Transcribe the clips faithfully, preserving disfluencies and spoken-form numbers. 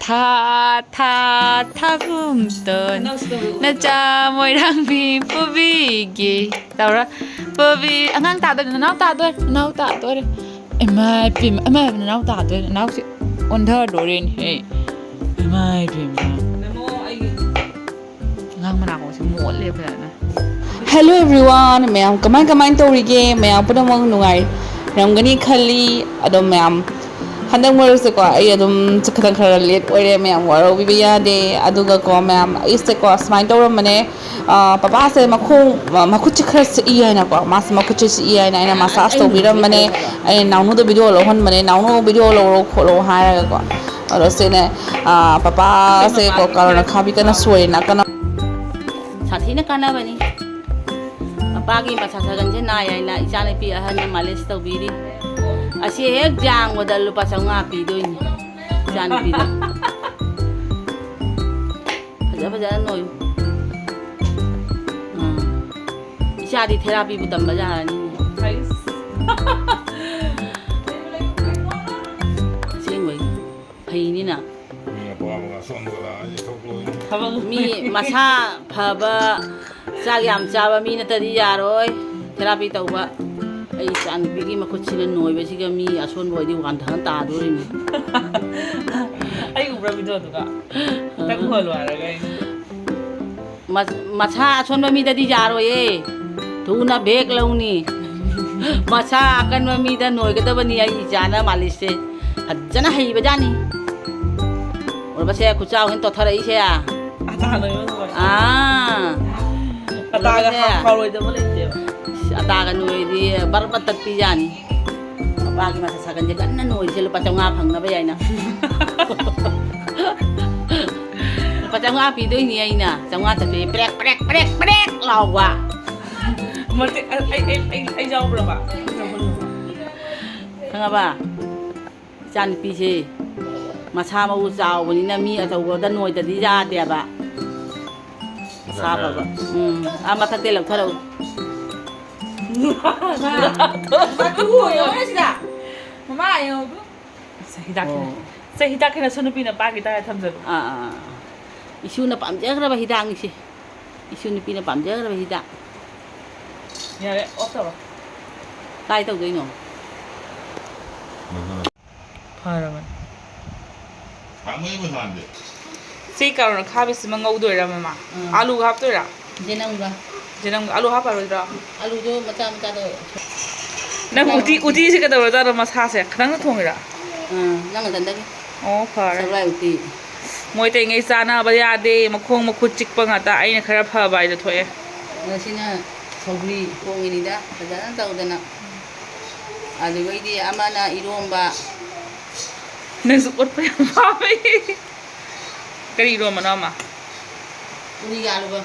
ꯊꯥ ꯊꯥ ꯊꯥꯕꯨꯝꯇꯣꯟ ꯅꯆꯥ ꯃꯣꯏꯔꯥꯡꯕꯤ ꯄꯨꯕꯤꯒꯦ ꯇꯧꯔ ꯄꯨꯕꯤ ꯑꯉꯥꯡ ꯇꯥꯗꯣꯏꯔꯦ ꯅꯅꯥꯎ ꯇꯥꯗꯣꯏꯔꯦ ꯅꯅꯥꯎ ꯇꯥꯗꯣꯏꯔꯦ ꯏꯃꯥ ꯏꯄꯦꯝꯃ ꯏꯃꯥ ꯅꯅꯥꯎ ꯇꯥꯗꯣꯏꯔꯦ ꯅꯅꯥꯎꯁꯦ ꯑꯣꯟꯊꯗꯣꯔꯦꯅꯦꯍꯦ ꯏꯃꯥ ꯏꯄꯦꯝꯃ ꯑꯉꯥꯡ ꯃꯅꯥꯀꯣꯡꯁꯦ ꯃꯣꯠꯂꯦ ꯐꯖꯅ꯫ Hello everyone, ꯃꯌꯥꯝ ꯀꯃꯥꯏ ꯀꯃꯥꯏ ꯇꯧꯔꯤꯒꯦ? ꯃꯌꯥꯝ ꯄꯨꯝꯅꯃꯛ ꯅꯨꯡꯉꯥꯏꯔꯝꯒꯅꯤ ꯈꯜꯂꯤ꯫ ꯑꯗꯣ ꯃꯌꯥꯝ ꯍꯟꯗꯛ ꯃꯔꯛꯁꯦꯀꯣ ꯑꯩ ꯑꯗꯨꯝ ꯈꯤꯇꯪ ꯈꯔ ꯂꯦꯠ ꯑꯣꯏꯔꯦ, ꯃꯌꯥꯝ ꯋꯥꯔꯧꯕꯤꯕ ꯌꯥꯗꯦ꯫ ꯑꯗꯨꯒꯀꯣ ꯃꯌꯥꯝ ꯑꯩꯁꯦꯀꯣ ꯁꯨꯃꯥꯏꯅ ꯇꯧꯔꯝꯕꯅꯦ, ꯑ, ꯄꯄꯥꯁꯦ ꯃꯈꯣꯡ ꯃꯈꯨꯠꯁꯦ ꯈꯔ ꯆꯤꯛꯏ ꯍꯥꯏꯅꯀꯣ, ꯃꯥꯁꯦ ꯃꯈꯨꯠꯁꯦ ꯆꯤꯛꯏ ꯍꯥꯏꯅ ꯑꯩꯅ ꯃꯁꯥꯁ ꯇꯧꯕꯤꯔꯝꯕꯅꯦ꯫ ꯑꯩꯅ ꯅꯥꯎꯅꯨꯗ ꯚꯤꯗꯤꯑꯣ ꯂꯧꯍꯟꯕꯅꯦ, ꯅꯥꯎꯅꯨ ꯚꯤꯗꯤꯑꯣ ꯂꯧꯔꯣ ꯈꯣꯠꯂꯣ ꯍꯥꯏꯔꯒꯀꯣ꯫ ꯑꯗꯣ ꯁꯤꯅꯦ, ꯑ, ꯄꯄꯥꯁꯦꯀꯣ ꯀꯔꯣꯅꯥ ꯈꯥꯕꯤ ꯀꯟꯅ ꯁꯣꯏꯔꯤ ꯅꯥꯀꯟ ꯁꯥꯊꯤꯅ ꯀꯥꯟꯅꯕꯅꯤ꯫ ꯃꯄꯥꯒꯤ ꯃꯁꯥ ꯁꯥꯒꯟꯁꯦ ꯅꯥꯏ ꯍꯥꯏꯅ ꯏꯆꯥꯅꯨꯄꯤ ꯑꯍꯟꯅ ꯃꯥꯂꯤꯁ ꯇꯧꯕꯤꯔꯤ꯫ ꯑꯁꯤ ꯍꯦꯛ ꯌꯥꯡꯕꯗ ꯂꯨꯄꯥ ꯆꯥꯝꯃꯉꯥ ꯄꯤꯗꯣꯏꯅꯤ ꯏꯆꯥꯅꯨꯄꯤꯗ꯫ ꯐꯖ ꯐꯖꯅ ꯅꯣꯏꯌꯨ꯫ ꯑꯥ꯫ ꯏꯆꯥꯗꯤ ꯊꯦꯔꯥꯄꯤꯕꯨ ꯇꯝꯕ ꯌꯥꯔꯅꯤꯅꯦ꯫ ꯑꯁꯦꯡꯕꯩ꯫ ꯐꯩꯅꯤꯅ꯫ ꯃꯤ ꯑꯄꯥꯝꯕꯒ ꯑꯁꯣꯟꯕꯒ ꯂꯥꯛꯑꯗꯤ ꯊꯣꯛꯂꯣꯏꯅꯦ꯫ ꯊꯕꯛ ꯃꯤ ꯃꯁꯥ ꯐꯕ, ꯆꯥꯛ ꯌꯥꯝ ꯆꯥꯕ ꯃꯤ ꯅꯠꯇꯗꯤ ꯌꯥꯔꯣꯏ ꯊꯦꯔꯥꯄꯤ ꯇꯧꯕ꯫ ꯑꯩ ꯏꯆꯥꯅꯨꯄꯤꯒꯤ ꯃꯈꯨꯠꯁꯤꯅ ꯅꯣꯏꯕꯁꯤꯒ ꯃꯤ ꯑꯁꯣꯟꯕ ꯑꯣꯏꯗꯤ ꯋꯥꯟꯊꯅ ꯇꯥꯗꯣꯔꯤꯅꯤ꯫ ꯑꯩ ꯎꯕ꯭ꯔꯥ ꯚꯤꯗꯤꯑꯣꯗꯨꯒ? ꯈꯤꯇꯪ ꯎꯍꯜꯂꯣ ꯍꯥꯏꯔꯒ ꯑꯩꯅ꯫ ꯃ-, ꯃꯁꯥ ꯑꯁꯣꯟꯕ ꯃꯤꯗꯗꯤ ꯌꯥꯔꯣꯏꯌꯦ꯫ ꯊꯨꯅ ꯕꯦꯛ ꯂꯧꯅꯤ꯫ ꯃꯁꯥ ꯑꯀꯟꯕ ꯃꯤꯗ ꯅꯣꯏꯒꯗꯕꯅꯤ ꯑꯩ ꯏꯆꯥꯅ ꯃꯥꯂꯤꯁꯁꯦ꯫ ꯐꯖꯅ ꯍꯩꯕꯖꯥꯠꯅꯤ꯫ ꯎꯔꯕꯁꯦ ꯈꯨꯆꯥꯎꯁꯤꯅ ꯇꯣꯠꯊꯔꯛꯏꯁꯦ꯫ ꯑꯇꯥ ꯅꯣꯏꯕ ꯅꯨꯡꯉꯥꯏ꯫ ꯑꯥ꯫ ꯑꯇꯥꯒ ꯎꯔꯕꯁꯦ? ꯍꯥꯎꯔꯣꯏꯗꯕ ꯂꯩꯇꯦꯕ꯫ ꯑꯇꯥꯒ ꯅꯣꯏꯗꯤ ꯕꯔ ꯕꯔ ꯇꯠꯄꯤꯖꯥꯠꯅꯤ꯫ ꯃꯄꯥꯒꯤ ꯃꯁꯥ ꯁꯥꯒꯟꯁꯦ ꯀꯟꯅ ꯅꯣꯏꯔꯤꯁꯦ ꯂꯨꯄꯥ ꯆꯥꯝꯃꯉꯥ ꯐꯪꯅꯕ ꯍꯥꯏꯅ꯫ ꯂꯨꯄꯥ ꯆꯥꯝꯃꯉꯥ ꯄꯤꯗꯣꯏꯅꯤ ꯑꯩꯅ꯫ ꯆꯥꯝꯃꯉꯥ ꯆꯠꯄꯤ ꯄ꯭ꯔꯦꯛ, ꯄ꯭ꯔꯦꯛ, ꯄ꯭ꯔꯦꯛ, ꯄ꯭ꯔꯦꯛ ꯂꯥꯎꯕ꯫ ꯃꯇꯦꯛ, ꯑꯩ, ꯑꯩ, ꯑꯩ, ꯑꯩ ꯌꯥꯎꯕ꯭ꯔꯕ? ꯈꯪꯉꯕ? ꯏꯆꯥꯅꯨꯄꯤꯁꯦ ꯃꯁꯥ ꯃꯎ ꯆꯥꯎꯕꯅꯤꯅ ꯃꯤ ꯑꯆꯧꯕꯗ ꯅꯣꯏꯗꯗꯤ ꯌꯥꯗꯦꯕ꯫ ꯃꯁꯥ ꯐꯕ꯫ ꯎꯝ꯫ ꯑꯥ ꯃꯊꯛꯇꯩ ꯂꯧꯊꯔꯛꯎ꯫ ꯃꯇꯨ ꯌꯦꯡꯉꯨꯅꯦ ꯁꯤꯗ꯫ ꯃꯃꯥ ꯌꯦꯡꯉꯨ꯫ ꯁꯦ, ꯍꯤꯗꯥꯛꯁꯤꯅ꯫ ꯑꯣ꯫ ꯁꯦ, ꯍꯤꯗꯥꯛꯁꯤꯅ ꯁꯨ ꯅꯨꯄꯤꯅ ꯄꯥꯒꯤ ꯇꯥꯔꯦ ꯊꯝꯖꯜꯂꯨ꯫ ꯑꯥ, ꯑꯥ, ꯑꯥ꯫ ꯏꯁꯨꯅ ꯄꯥꯝꯖꯈ꯭ꯔꯕ ꯍꯤꯗꯥꯛꯅꯤꯁꯦ꯫ ꯏꯁꯨ ꯅꯨꯄꯤꯅ ꯄꯥꯝꯖꯈ꯭ꯔꯕ ꯍꯤꯗꯥꯛ꯫ ꯌꯥꯔꯦ, off ꯇꯧꯔꯣ꯫ ꯀꯥꯏ ꯇꯧꯗꯣꯏꯅꯣ? ꯐꯔꯕꯅꯤ꯫ ꯁꯤ ꯀꯔꯣꯅ ꯈꯥꯕꯤꯁꯤꯃ ꯉꯧꯗꯣꯏꯔꯥ, ꯃꯃꯥ? ꯎꯝ꯫ ꯑꯥꯂꯨꯒ ꯍꯥꯞꯇꯣꯏꯔꯥ? ꯖꯦꯅꯝꯒ꯫ ꯖꯦꯅꯝꯒ ꯑꯥꯂꯨ ꯍꯥꯞꯄꯔꯣꯏꯗ꯭ꯔꯣ? ꯑꯂꯨꯗꯣ ꯃꯆꯥ ꯃꯆꯥꯗꯣ꯫ ꯅꯪ ꯎꯇꯤ, ꯎꯇꯤꯁꯦ ꯀꯩꯗꯧꯔꯖꯥꯠꯅꯣ ꯃꯁꯥꯁꯦ? ꯈꯇꯪ ꯊꯣꯡꯉꯤꯔꯥ? ꯑꯥ, ꯅꯪ ꯅꯊꯟꯗꯒꯤ꯫ ꯑꯣ, ꯐꯔꯦ꯫ ꯁꯒꯣꯜ ꯍꯋꯥꯏ ꯎꯇꯤ꯫ ꯃꯣꯏ ꯑꯇꯩꯉꯩ ꯆꯥꯅꯕ ꯌꯥꯗꯦ, ꯃꯈꯣꯡ ꯃꯈꯨꯠ ꯆꯤꯛꯄ ꯉꯥꯛꯇ, ꯑꯩꯅ ꯈꯔ ꯐꯕ ꯍꯥꯏꯗꯣ ꯊꯣꯛꯑꯦ꯫ ꯉꯁꯤꯅ ꯁꯧꯒ꯭ꯔꯤ ꯊꯣꯡꯉꯤꯅꯤꯗ, ꯐꯖꯅ ꯇꯧꯗꯅ꯫ ꯑꯗꯨꯗꯩꯗꯤ ꯑꯃꯅ ꯏꯔꯣꯝꯕ꯫ ꯅꯪꯁꯨ ꯎꯠꯄ ꯌꯥꯝ ꯄꯥꯝꯃꯦ꯫ ꯀꯔꯤ ꯏꯔꯣꯝꯕꯅꯣ ꯑꯃ? ꯎꯔꯤꯒ ꯑꯂꯨꯒ꯫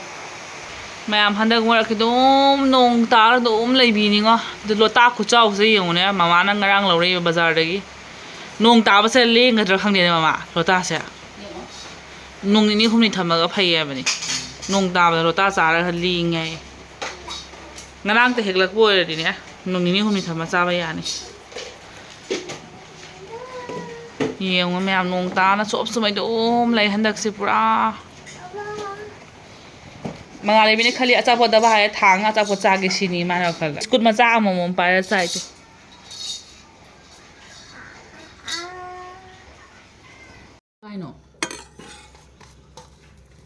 ꯃꯌꯥꯝ, ꯍꯟꯗꯛ ꯃꯔꯛꯁꯦ ꯑꯗꯨꯝ ꯅꯣꯡ ꯇꯥꯔ ꯑꯗꯨꯝ ꯂꯩꯕꯤꯅꯤꯉꯣ꯫ ꯑꯗꯨ ꯂꯣꯇꯥ ꯈꯨꯆꯥꯎꯁꯦ ꯌꯦꯡꯉꯨꯅꯦ, ꯃꯃꯥꯅ ꯉꯔꯥꯡ ꯂꯧꯔꯛꯏꯕ ꯕꯖꯥꯔꯗꯒꯤ꯫ ꯅꯣꯡ ꯇꯥꯕꯁꯦ ꯂꯦꯡꯒꯗ꯭ꯔꯥ ꯈꯪꯗꯦꯅꯦ, ꯃꯃꯥ, ꯂꯣꯇꯥꯁꯦ꯫ ꯅꯣꯡ ꯅꯤꯅꯤ ꯍꯨꯝꯅꯤ ꯊꯝꯃꯒ ꯐꯩ ꯍꯥꯏꯕꯅꯤ꯫ ꯅꯣꯡ ꯇꯥꯕꯗ ꯂꯣꯇꯥ ꯆꯥꯔꯒ ꯂꯦꯡꯉꯦ ꯍꯥꯏꯌꯦ꯫ ꯉꯔꯥꯡꯇ ꯍꯦꯛꯂꯛꯄ ꯑꯣꯏꯔꯗꯤꯅꯦ, ꯅꯣꯡ ꯅꯤꯅꯤ ꯍꯨꯝꯅꯤ ꯊꯝꯃ ꯆꯥꯕ ꯌꯥꯅꯤ꯫ ꯌꯦꯡꯉꯨ ꯃꯌꯥꯝ, ꯅꯣꯡ ꯇꯥꯅ ꯆꯣꯞ ꯆꯣꯞ ꯑꯗꯨꯝ ꯂꯩ ꯍꯟꯗꯛꯁꯦ ꯄꯨꯔꯥ꯫ ꯃꯉꯥꯜꯂꯩꯕꯤꯅ ꯈꯜꯂꯤ, ꯑꯆꯥꯄꯣꯠ ꯗꯕꯥ ꯍꯥꯏꯔꯦ, ꯊꯥꯡꯉ ꯑꯆꯥꯄꯣꯠ ꯆꯥꯒꯦ ꯁꯤꯅꯤ ꯃꯥꯅ ꯋꯥꯈꯜꯗ꯫ ꯕꯤꯁꯀꯨꯠ ꯃꯆꯥ ꯑꯃꯃꯝ ꯄꯥꯏꯔ ꯆꯥꯏꯗꯣ꯫ ꯀꯥꯏꯅꯣ?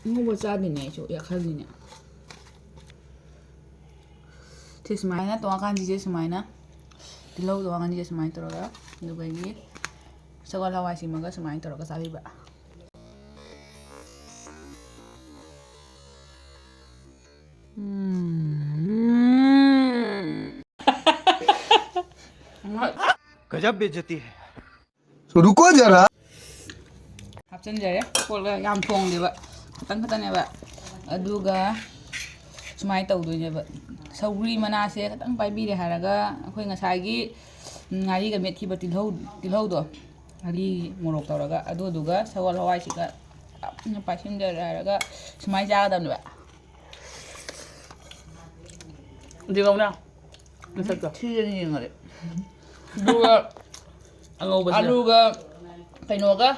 ꯑꯉꯧꯕ ꯆꯥꯗꯣꯏꯅꯦ ꯑꯩꯁꯨ, ꯌꯥꯈꯜꯂꯤꯅꯦ꯫ ꯁꯤ ꯁꯨꯃꯥꯏꯅ ꯇꯣꯉꯥꯟ ꯀꯥꯟꯁꯤꯁꯦ ꯁꯨꯃꯥꯏꯅ, ꯇꯤꯜꯍꯧ ꯇꯣꯉꯥꯟ ꯀꯥꯟꯁꯤꯁꯦ ꯁꯨꯃꯥꯏꯅ ꯇꯧꯔꯒ, ꯑꯗꯨꯗꯒꯤ ꯁꯒꯣꯜ ꯍꯋꯥꯏꯁꯤꯃꯒ ꯁꯨꯃꯥꯏꯅ ꯇꯧꯔꯒ ꯆꯥꯕꯤꯕ꯫ ꯎꯝ꯫ गजब बेइज्जती है। रुको जरा। ꯍꯥꯞꯆꯤꯟꯖꯔꯦ꯫ ꯀꯣꯠꯂꯒ ꯌꯥꯝ ꯊꯣꯡꯗꯦꯕ, ꯈꯇꯪ ꯈꯛꯇꯅꯦꯕ꯫ ꯑꯗꯨꯒ ꯁꯨꯃꯥꯏꯅ ꯇꯧꯗꯣꯏꯅꯦꯕ꯫ ꯁꯧꯒ꯭ꯔꯤ ꯃꯅꯥꯁꯦ ꯈꯇꯪ ꯄꯥꯏꯕꯤꯔꯦ ꯍꯥꯏꯔꯒ, ꯑꯩꯈꯣꯏ ꯉꯁꯥꯏꯒꯤ ꯉꯥꯔꯤꯒ ꯃꯦꯠꯈꯤꯕ ꯇꯤꯜꯍꯧ, ꯇꯤꯜꯍꯧꯗꯣ, ꯉꯥꯔꯤ ꯃꯣꯔꯣꯛ ꯇꯧꯔꯒ, ꯑꯗꯨꯗꯨꯒ ꯁꯒꯣꯜ ꯍꯋꯥꯏꯁꯤꯒ ꯌꯥꯝꯅ ꯄꯥꯏꯁꯤꯟꯖꯔꯦ ꯍꯥꯏꯔꯒ ꯁꯨꯃꯥꯏꯅ ꯆꯥꯒꯗꯕꯅꯦꯕ꯫ ꯌꯦꯡꯉꯨꯅꯦ꯫ ꯃꯁꯛꯇꯣ꯫ ꯊꯤꯔꯅꯤ ꯌꯦꯡꯉꯗꯤ꯫ ꯑꯗꯨꯒ ꯑꯉꯧꯕꯁꯤꯒ꯫ ꯑꯂꯨꯒ ꯀꯩꯅꯣꯒ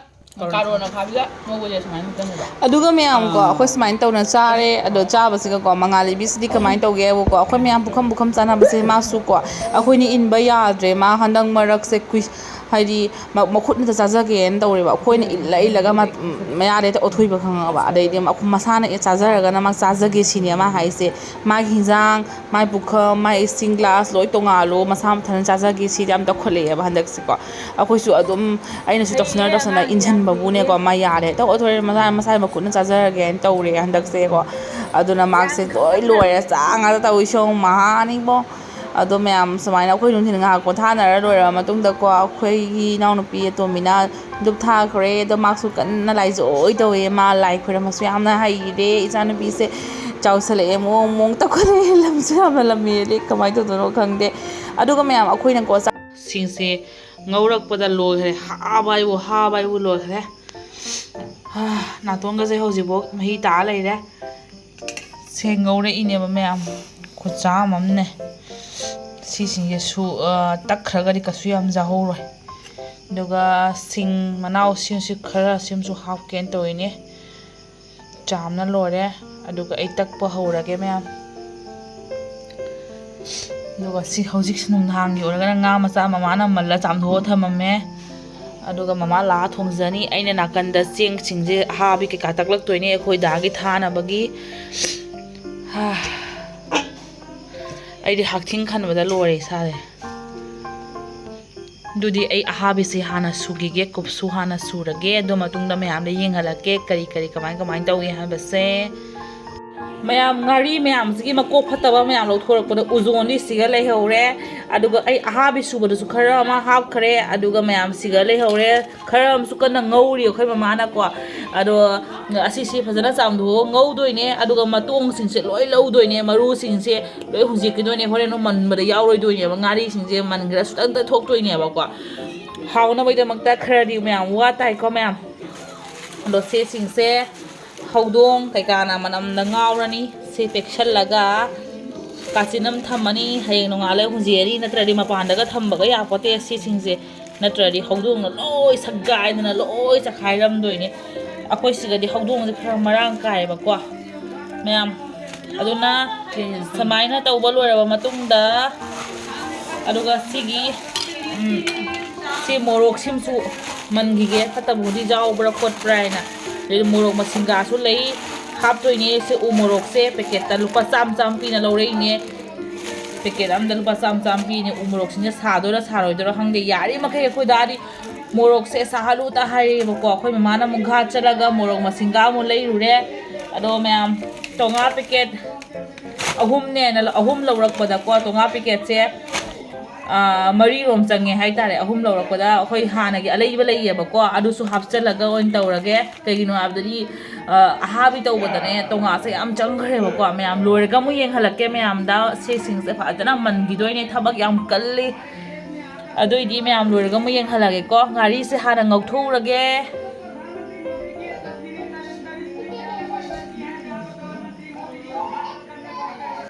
ꯀꯥꯔꯣꯟ ꯑꯈꯥꯕꯤꯒ ꯉꯧꯕꯁꯦ ꯁꯨꯃꯥꯏꯅ ꯃꯨꯛꯇꯅꯦꯕ꯫ ꯑꯗꯨꯒ ꯃꯌꯥꯝ ꯀꯣ, ꯑꯥ꯫ ꯑꯩꯈꯣꯏ ꯁꯨꯃꯥꯏꯅ ꯇꯧꯅ ꯆꯥꯔꯦ꯫ ꯑꯗꯣ ꯆꯥꯕꯁꯤꯒꯀꯣ, ꯃꯉꯥꯜ ꯏꯕꯤꯁꯤꯗꯤ ꯀꯃꯥꯏꯅ ꯇꯧꯒꯦ ꯍꯥꯏꯕꯀꯣ, ꯑꯩꯈꯣꯏ ꯃꯌꯥꯝ ꯄꯨꯈꯝ ꯄꯨꯈꯝ ꯆꯥꯅꯕꯁꯦ ꯃꯥꯁꯨ ꯀꯣ, ꯑꯩꯈꯣꯏꯅ ꯏꯟꯕ ꯌꯥꯗ꯭ꯔꯦ꯫ ꯃꯥ ꯍꯟꯗꯛ ꯃꯔꯛꯁꯦ ꯀꯨꯏ-, ꯍꯥꯏꯗꯤ ꯃ-, ꯃꯈꯨꯠꯅꯇ ꯆꯥꯖꯒꯦꯅ ꯇꯧꯔꯦꯕ꯫ ꯑꯩꯈꯣꯏꯅ ꯏꯜꯂ ꯏꯜꯂꯒ ꯃꯥ-, ꯃꯌꯥꯗ ꯍꯦꯛꯇ ꯑꯣꯠꯊꯣꯏꯕ, ꯈꯪꯉꯕ? ꯑꯗꯩꯗꯤ ꯃ-, ꯃꯁꯥꯅ ꯑꯦ ꯆꯥꯖꯔꯒꯅ ꯃꯥ ꯆꯥꯖꯒꯦ ꯁꯤꯅꯦ ꯃꯥ ꯍꯥꯏꯁꯦ꯫ ꯃꯥꯒꯤ ꯍꯤꯟꯖꯥꯡ, ꯃꯥꯏ ꯄꯨꯈꯝ, ꯃꯥꯏ ꯏꯁꯤꯡ ꯒ꯭ꯂꯥꯁ ꯂꯣꯏ ꯇꯣꯡꯉꯥꯜꯂꯣ, ꯃꯁꯥ ꯃꯊꯟꯇ ꯆꯥꯖꯒꯦ ꯁꯤꯗꯤ ꯌꯥꯝ ꯇꯧꯈꯠꯂꯛꯑꯦꯕ ꯍꯟꯗꯛꯁꯤꯀꯣ꯫ ꯑꯩꯈꯣꯏꯁꯨ ꯑꯗꯨꯝ ꯑꯩꯅꯁꯨ ꯇꯧꯁꯟꯅ ꯇꯧꯁꯟꯅ ꯏꯟꯁꯤꯟꯕꯕꯨꯅꯦꯀꯣ, ꯃꯥ ꯌꯥꯔꯦ, ꯍꯦꯛꯇ ꯑꯣꯠꯊꯣꯔꯦ, ꯃꯁꯥ, ꯃꯁꯥꯒꯤ ꯃꯈꯨꯠꯅ ꯆꯥꯖꯔꯒꯦꯅ ꯇꯧꯔꯦ ꯍꯟꯗꯛꯁꯦꯀꯣ꯫ ꯑꯗꯨꯅ ꯃꯥꯁꯦ ꯂꯣꯏ ꯂꯣꯏꯔꯦ, ꯆꯥ ꯉꯥꯛꯇ ꯇꯧꯏꯁꯦ, ꯌꯦꯡꯉꯨ, ꯃꯍꯥꯅꯤꯕꯣ꯫ ꯑꯗꯣ ꯃꯌꯥꯝ ꯁꯨꯃꯥꯏꯅ ꯑꯩꯈꯣꯏ ꯅꯨꯡꯊꯤꯜ ꯉꯥꯏꯍꯥꯛ ꯄꯣꯊꯥꯅꯔ ꯂꯣꯏꯔꯕ ꯃꯇꯨꯡꯗꯀꯣ, ꯑꯩꯈꯣꯏꯒꯤ ꯏꯅꯥꯎꯅꯨꯄꯤ ꯑꯇꯣꯝꯕꯤꯅ ꯙꯨꯞ ꯊꯥꯈ꯭ꯔꯦ꯫ ꯑꯗꯣ ꯃꯥꯁꯨ ꯀꯟꯅ ꯂꯥꯏꯖꯣꯏ ꯇꯧꯋꯦ, ꯃꯥ ꯂꯥꯏ ꯈꯣꯏꯔꯝꯕꯁꯨ ꯌꯥꯝꯅ ꯍꯩꯔꯦ꯫ ꯏꯆꯥꯅꯨꯄꯤꯁꯦ ꯆꯥꯎꯁꯜꯂꯛꯑꯦ, ꯃꯑꯣꯡ ꯃꯑꯣꯡ ꯇꯧꯈꯠꯂꯛꯑꯦ, ꯂꯝꯁꯨ ꯌꯥꯝꯅ ꯂꯝꯍꯦꯜꯂꯦ, ꯀꯃꯥꯏꯅ ꯇꯧꯗꯣꯏꯅꯣ ꯈꯪꯗꯦ꯫ ꯑꯗꯨꯒ ꯃꯌꯥꯝ ꯑꯩꯈꯣꯏꯅꯀꯣ ꯆꯥꯛ ꯁꯤꯡꯁꯦ ꯉꯧꯔꯛꯄꯗ ꯂꯣꯏꯈ꯭ꯔꯦ, ꯍꯥꯕ ꯍꯥꯏꯕꯨ, ꯍꯥꯕ ꯍꯥꯏꯕꯨ ꯂꯣꯏꯈ꯭ꯔꯦ꯫ ꯍꯥ, ꯅꯥꯇꯣꯟꯒꯁꯦ ꯍꯧꯖꯤꯛꯐꯥꯎ ꯃꯍꯤ ꯇꯥ ꯂꯩꯔꯦ꯫ ꯁꯦ ꯉꯧꯔꯛꯏꯅꯦꯕ ꯃꯌꯥꯝ, ꯈꯨꯠꯆꯥꯝ ꯑꯃꯅꯦ꯫ ꯁꯤꯁꯤꯡꯁꯦ ꯁꯨ-, ꯑ, ꯇꯛꯈ꯭ꯔꯒꯗꯤ ꯀꯩꯁꯨ ꯌꯥꯝ ꯆꯥꯍꯧꯔꯣꯏ꯫ ꯑꯗꯨꯒ ꯁꯤꯡ ꯃꯅꯥꯎ ꯁꯤꯡꯁꯤ ꯈꯔ ꯁꯤꯃꯁꯨ ꯍꯥꯞꯀꯦꯅ ꯇꯧꯔꯤꯅꯦ꯫ ꯆꯥꯝꯅ ꯂꯣꯏꯔꯦ꯫ ꯑꯗꯨꯒ ꯑꯩ ꯇꯛꯄ ꯍꯧꯔꯒꯦ ꯃꯌꯥꯝ꯫ ꯑꯗꯨꯒ ꯁꯤ ꯍꯧꯖꯤꯛꯁꯤ ꯅꯨꯡꯗꯥꯡꯒꯤ ꯑꯣꯏꯔꯒꯅ ꯉꯥ ꯃꯆꯥ ꯃꯃꯥꯅ ꯃꯜꯂ ꯆꯥꯝꯊꯣꯛꯑ ꯊꯝꯃꯝꯃꯦ꯫ ꯑꯗꯨꯒ ꯃꯃꯥ ꯂꯥꯛꯑ ꯊꯣꯡꯖꯅꯤ꯫ ꯑꯩꯅ ꯅꯥꯀꯟꯗ ꯆꯦꯡꯁꯤꯡꯁꯦ ꯑꯍꯥꯕꯤ ꯀꯩꯀꯥ ꯇꯛꯂꯛꯇꯣꯏꯅꯦ ꯑꯩꯈꯣꯏ ꯗꯥꯒꯤ ꯊꯥꯅꯕꯒꯤ꯫ ꯍꯥ꯫ ꯑꯩꯗꯤ ꯍꯛꯊꯤꯡ ꯈꯟꯕꯗ ꯂꯣꯏꯔꯦ ꯏꯁꯥꯁꯦ꯫ ꯑꯗꯨꯗꯤ ꯑꯩ ꯑꯍꯥꯕꯤꯁꯤ ꯍꯥꯟꯅ ꯁꯨꯈꯤꯒꯦ, ꯀꯨꯞꯁꯨ ꯍꯥꯟꯅ ꯁꯨꯔꯒꯦ, ꯑꯗꯨ ꯃꯇꯨꯡꯗ ꯃꯌꯥꯝꯗ ꯌꯦꯡꯍꯜꯂꯛꯀꯦ ꯀꯔꯤ ꯀꯔꯤ ꯀꯃꯥꯏ ꯀꯃꯥꯏꯅ ꯇꯧꯏ ꯍꯥꯏꯕꯁꯦ꯫ ꯃꯌꯥꯝ ꯉꯥꯔꯤ ꯃꯌꯥꯝꯁꯤꯒꯤ ꯃꯀꯣꯛ ꯐꯠꯇꯕ ꯃꯌꯥꯝ ꯂꯧꯊꯣꯔꯛꯄꯗ ꯎꯖꯣꯟꯗꯤ ꯁꯤꯒ ꯂꯩꯍꯧꯔꯦ꯫ ꯑꯗꯨꯒ ꯑꯩ ꯑꯍꯥꯕꯤ ꯁꯨꯕꯗꯁꯨ ꯈꯔ ꯑꯃ ꯍꯥꯞꯈ꯭ꯔꯦ꯫ ꯑꯗꯨꯒ ꯃꯌꯥꯝ ꯁꯤꯒ ꯂꯩꯍꯧꯔꯦ꯫ ꯈꯔ ꯑꯃꯁꯨ ꯀꯟꯅ ꯉꯧꯔꯤ ꯑꯩꯈꯣꯏ ꯃꯃꯥꯅꯀꯣ꯫ ꯑꯗꯣ ꯑꯁꯤꯁꯤ ꯐꯖꯅ ꯆꯥꯝꯊꯣꯛꯑ ꯉꯧꯗꯣꯏꯅꯦ꯫ ꯑꯗꯨꯒ ꯃꯇꯣꯡꯁꯤꯡꯁꯦ ꯂꯣꯏ ꯂꯧꯗꯣꯏꯅꯦ, ꯃꯔꯨꯁꯤꯡꯁꯦ ꯂꯣꯏ ꯍꯨꯟꯖꯤꯛꯈꯤꯗꯣꯏꯅꯦ꯫ ꯍꯣꯔꯦꯟ ꯑꯃꯨꯛ ꯃꯟꯕꯗ ꯌꯥꯎꯔꯣꯏꯗꯣꯏꯅꯦꯕ꯫ ꯉꯥꯔꯤꯁꯤꯡꯁꯦ ꯃꯟꯈ꯭ꯔꯁꯨ ꯈꯤꯇꯪ ꯇꯩꯊꯣꯛꯇꯣꯏꯅꯦꯕꯀꯣ꯫ ꯍꯥꯎꯅꯕꯒꯤꯗꯃꯛꯇ ꯈꯔꯗꯤ ꯃꯌꯥꯝ ꯋꯥ ꯇꯥꯏꯀꯣ ꯃꯌꯥꯝ꯫ ꯑꯗꯣ ꯁꯤꯁꯤꯡꯁꯦ ꯍꯧꯗꯣꯡ ꯀꯩꯀꯥꯅ ꯃꯅꯝꯗ ꯉꯥꯎꯔꯅꯤ꯫ ꯁꯤ ꯄꯦꯛꯁꯜꯂꯒ ꯀꯥꯆꯤꯟ ꯑꯃ ꯊꯝꯃꯅꯤ꯫ ꯍꯌꯦꯡ ꯅꯣꯡꯉꯥꯜꯂꯒ ꯍꯨꯟꯖꯤꯛꯑꯅꯤ, ꯅꯠꯇ꯭ꯔꯗꯤ ꯃꯄꯥꯟꯗꯒ ꯊꯝꯕꯒ ꯌꯥꯄꯣꯠꯇꯦ꯫ ꯁꯤꯁꯤꯡꯁꯦ ꯅꯠꯇ꯭ꯔꯗꯤ ꯍꯧꯗꯣꯡꯅ ꯂꯣꯏ ꯁꯒꯥꯏꯗꯅ ꯂꯣꯏ ꯆꯈꯥꯏꯔꯝꯗꯣꯏꯅꯦ꯫ ꯑꯩꯈꯣꯏ ꯁꯤꯒꯗꯤ ꯍꯧꯗꯣꯡꯁꯦ ꯈꯔ ꯃꯔꯥꯡ ꯀꯥꯏꯌꯦꯕꯀꯣ ꯃꯌꯥꯝ꯫ ꯑꯗꯨꯅ ꯁꯨꯃꯥꯏꯅ ꯇꯧꯕ ꯂꯣꯏꯔꯕ ꯃꯇꯨꯡꯗ, ꯑꯗꯨꯒ ꯁꯤꯒꯤ ꯎꯝ, ꯁꯤ ꯃꯣꯔꯣꯛꯁꯤꯃꯁꯨ ꯃꯟꯈꯤꯒꯦ, ꯐꯠꯇꯕꯕꯨꯗꯤ ꯌꯥꯎꯕ꯭ꯔꯥ ꯈꯣꯠꯄ꯭ꯔꯥ ꯍꯥꯏꯅ꯫ ꯑꯗꯩ ꯃꯣꯔꯣꯛ ꯃꯁꯤꯡꯒꯥꯁꯨ ꯂꯩ, ꯍꯥꯞꯇꯣꯏꯅꯦ꯫ ꯁꯤ ꯎ ꯃꯣꯔꯣꯛꯁꯦ ꯄꯦꯀꯦꯠꯇ ꯂꯨꯄꯥ ꯆꯥꯝꯃ ꯆꯥꯝꯃ ꯄꯤꯅ ꯂꯧꯔꯛꯏꯅꯦ꯫ ꯄꯦꯀꯦꯠ ꯑꯝꯗ ꯂꯨꯄꯥ ꯆꯥꯝꯃ ꯆꯥꯝꯃ ꯄꯤꯅꯦ꯫ ꯎ ꯃꯣꯔꯣꯛꯁꯤꯡꯁꯦ ꯁꯥꯗꯣꯏꯔꯥ ꯁꯥꯔꯣꯏꯗꯣꯏꯔꯥ ꯈꯪꯗꯦ꯫ ꯌꯥꯔꯤ ꯃꯈꯩ ꯑꯩꯈꯣꯏ ꯗꯥꯗꯤ ꯃꯣꯔꯣꯛꯁꯦ ꯁꯥꯍꯜꯂꯨꯇ ꯍꯥꯏꯔꯛꯑꯦꯕꯀꯣ꯫ ꯑꯩꯈꯣꯏ ꯃꯃꯥꯅ ꯑꯃꯨꯛ ꯘꯥꯠ ꯆꯠꯂꯒ ꯃꯣꯔꯣꯛ ꯃꯁꯤꯡꯒꯥ ꯑꯃꯨꯛ ꯂꯩꯔꯨꯔꯦ꯫ ꯑꯗꯣ ꯃꯌꯥꯝ, ꯇꯣꯉꯥ ꯄꯦꯀꯦꯠ ꯑꯍꯨꯝꯅꯦꯅ ꯂ-, ꯑꯍꯨꯝ ꯂꯧꯔꯛꯄꯗꯀꯣ, ꯇꯣꯉꯥ ꯄꯦꯀꯦꯠꯁꯦ, ꯑꯥ, ꯃꯔꯤꯔꯣꯝ ꯆꯪꯉꯦ ꯍꯥꯏꯇꯥꯔꯦ꯫ ꯑꯍꯨꯝ ꯂꯧꯔꯛꯄꯗ ꯑꯩꯈꯣꯏ ꯍꯥꯟꯅꯒꯤ ꯑꯂꯩꯕ ꯂꯩꯌꯦꯕꯀꯣ, ꯑꯗꯨꯁꯨ ꯍꯥꯞꯆꯜꯂꯒ ꯑꯣꯏꯅ ꯇꯧꯔꯒꯦ꯫ ꯀꯩꯒꯤꯅꯣ ꯍꯥꯏꯕꯗꯗꯤ, ꯑꯥ, ꯑꯍꯥꯕꯤ ꯇꯧꯕꯗꯅꯦ ꯇꯣꯉꯥꯁꯦ ꯌꯥꯝ ꯆꯪꯈ꯭ꯔꯦꯕꯀꯣ꯫ ꯃꯌꯥꯝ ꯂꯣꯏꯔꯒ ꯑꯃꯨꯛ ꯌꯦꯡꯍꯜꯂꯛꯀꯦ꯫ ꯃꯌꯥꯝꯗ ꯁꯤꯁꯤꯡꯁꯦ ꯐꯖꯅ ꯃꯟꯈꯤꯗꯣꯏꯅꯦ, ꯊꯕꯛ ꯌꯥꯝ ꯀꯜꯂꯤ꯫ ꯑꯗꯨꯏꯗꯤ ꯃꯌꯥꯝ ꯂꯣꯏꯔꯒ ꯑꯃꯨꯛ ꯌꯦꯡꯍꯜꯂꯒꯦꯀꯣ꯫ ꯉꯥꯔꯤꯁꯦ ꯍꯥꯟꯅ ꯉꯧꯊꯣꯛꯎꯔꯒꯦ꯫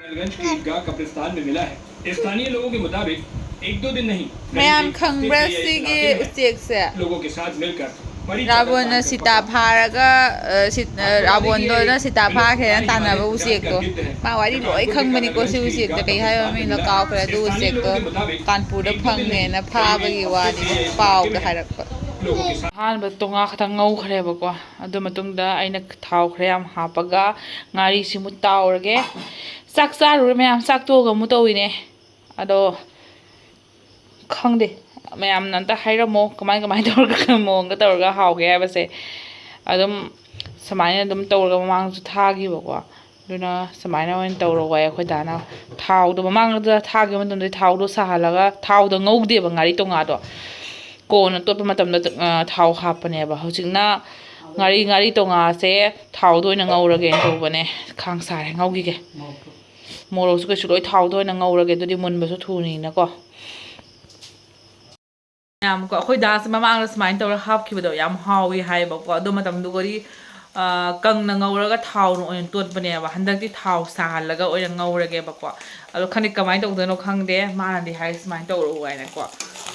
महलगंज के ईदगाह कब्रिस्तान में मिला है। स्थानीय लोगों के मुताबिक एक दो दिन नहीं, ꯃꯌꯥꯝ ꯈꯪꯕ꯭ꯔꯥ ꯁꯤꯒꯤ ꯎꯆꯦꯛꯁꯦ? लोगों के साथ मिलकर ꯔꯥꯕꯣꯟꯅ ꯁꯤꯇꯥ ꯐꯥꯔꯒ, ꯑ, ꯁꯤ-, ꯑ, ꯔꯥꯕꯣꯟꯗꯣꯅ ꯁꯤꯇꯥ ꯐꯥꯈ꯭ꯔꯦꯅ ꯇꯥꯟꯅꯕ ꯎꯆꯦꯛꯇꯣ꯫ ꯃꯥ ꯋꯥꯔꯤ ꯂꯣꯏ ꯈꯪꯕꯅꯤꯀꯣ ꯁꯤ ꯎꯆꯦꯛꯇꯣ꯫ ꯀꯩ ꯍꯥꯏꯕ ꯃꯃꯤꯡꯅꯣ ꯀꯥꯎꯈ꯭ꯔꯦ꯫ ꯑꯗꯨ ꯎꯆꯦꯛꯇꯣ ꯀꯥꯟꯄꯨꯔꯗ ꯐꯪꯉꯦꯅ ꯐꯥꯕꯒꯤ ꯋꯥꯅꯤ, ꯄꯥꯎꯗ ꯍꯥꯏꯔꯛꯄ꯫ ꯑꯍꯥꯟꯕ ꯇꯣꯉꯥ ꯈꯛꯇꯪ ꯉꯧꯈ꯭ꯔꯦꯕꯀꯣ꯫ ꯑꯗꯨ ꯃꯇꯨꯡꯗ ꯑꯩꯅ ꯊꯥꯎ ꯈꯔ ꯌꯥꯝ ꯍꯥꯞꯄꯒ ꯉꯥꯔꯤꯁꯤꯃꯨꯛ ꯇꯥꯎꯔꯒꯦ꯫ ꯆꯥꯛ ꯆꯥꯔꯨꯔꯦ ꯃꯌꯥꯝ, ꯆꯥꯛ ꯇꯣꯛꯑꯒ ꯑꯃꯨꯛ ꯇꯧꯋꯤꯅꯦ꯫ ꯑꯗꯣ ꯈꯪꯗꯦ, ꯃꯌꯥꯝꯅ ꯑꯝꯇ ꯍꯥꯏꯔꯝꯃꯣ, ꯀꯃꯥꯏ ꯀꯃꯥꯏ ꯇꯧꯔꯒ ꯃꯑꯣꯡꯗ ꯇꯧꯔꯒ ꯍꯥꯎꯒꯦ ꯍꯥꯏꯕꯁꯦ꯫ ꯑꯗꯨꯝ ꯁꯨꯃꯥꯏꯅ ꯑꯗꯨꯝ ꯇꯧꯔꯒ ꯃꯃꯥꯡꯁꯨ ꯊꯥꯈꯤꯕꯀꯣ꯫ ꯑꯗꯨꯅ ꯁꯨꯃꯥꯏꯅ ꯑꯣꯏꯅ ꯇꯧꯔꯣ ꯍꯥꯏ ꯑꯩꯈꯣꯏ ꯗꯥꯅ꯫ ꯊꯥꯎꯗꯣ ꯃꯃꯥꯡꯗ ꯊꯥꯈꯤꯕ ꯃꯇꯝꯗ ꯊꯥꯎꯗꯣ ꯁꯥꯍꯜꯂꯒ, ꯊꯥꯎꯗ ꯉꯧꯗꯦꯕ ꯉꯥꯔꯤ ꯇꯣꯉꯥꯗꯣ꯫ ꯀꯣꯟꯅ ꯇꯣꯠꯄ ꯃꯇꯝꯗ, ꯑ, ꯊꯥꯎ ꯍꯥꯞꯄꯅꯦꯕ꯫ ꯍꯧꯖꯤꯛꯅ ꯉꯥꯔꯤ, ꯉꯥꯔꯤ ꯇꯣꯉꯥꯁꯦ ꯊꯥꯎꯗ ꯑꯣꯏꯅ ꯉꯧꯔꯒꯦꯅ ꯇꯧꯕꯅꯦ꯫ ꯈꯥꯡ ꯁꯥꯔꯦ, ꯉꯧꯈꯤꯒꯦ꯫ ꯃꯣꯔꯣꯛꯁꯨ ꯀꯩꯁꯨ ꯂꯣꯏ ꯊꯥꯎꯗ ꯑꯣꯏꯅ ꯉꯧꯔꯒꯦ, ꯑꯗꯨꯗꯤ ꯃꯨꯟꯕꯁꯨ ꯊꯨꯅꯤꯅꯀꯣ꯫ ꯃꯌꯥꯝꯀꯣ, ꯑꯩꯈꯣꯏ ꯗꯥꯁꯦ ꯃꯃꯥꯡꯗ ꯁꯨꯃꯥꯏꯅ ꯇꯧꯔꯒ ꯍꯥꯞꯈꯤꯕꯗꯣ ꯌꯥꯝ ꯍꯥꯎꯋꯤ ꯍꯥꯏꯌꯦꯕꯀꯣ꯫ ꯑꯗꯣ ꯃꯇꯝꯗꯨꯒꯗꯤ, ꯑ, ꯀꯪꯅ ꯉꯧꯔꯒ ꯊꯥꯎꯅ ꯑꯣꯏꯅ ꯇꯣꯠꯄꯅꯦꯕ꯫ ꯍꯟꯗꯛꯇꯤ ꯊꯥꯎ ꯁꯥꯍꯜꯂꯒ ꯑꯣꯏꯅ ꯉꯧꯔꯒꯦꯕꯀꯣ꯫ ꯑꯗꯣ ꯈꯪꯗꯦ ꯀꯃꯥꯏꯅ ꯇꯧꯗꯣꯏꯅꯣ ꯈꯪꯗꯦ꯫ ꯃꯥꯅꯗꯤ ꯍꯥꯏ ꯁꯨꯃꯥꯏꯅ ꯇꯧꯔꯛꯎ ꯍꯥꯏꯅꯀꯣ꯫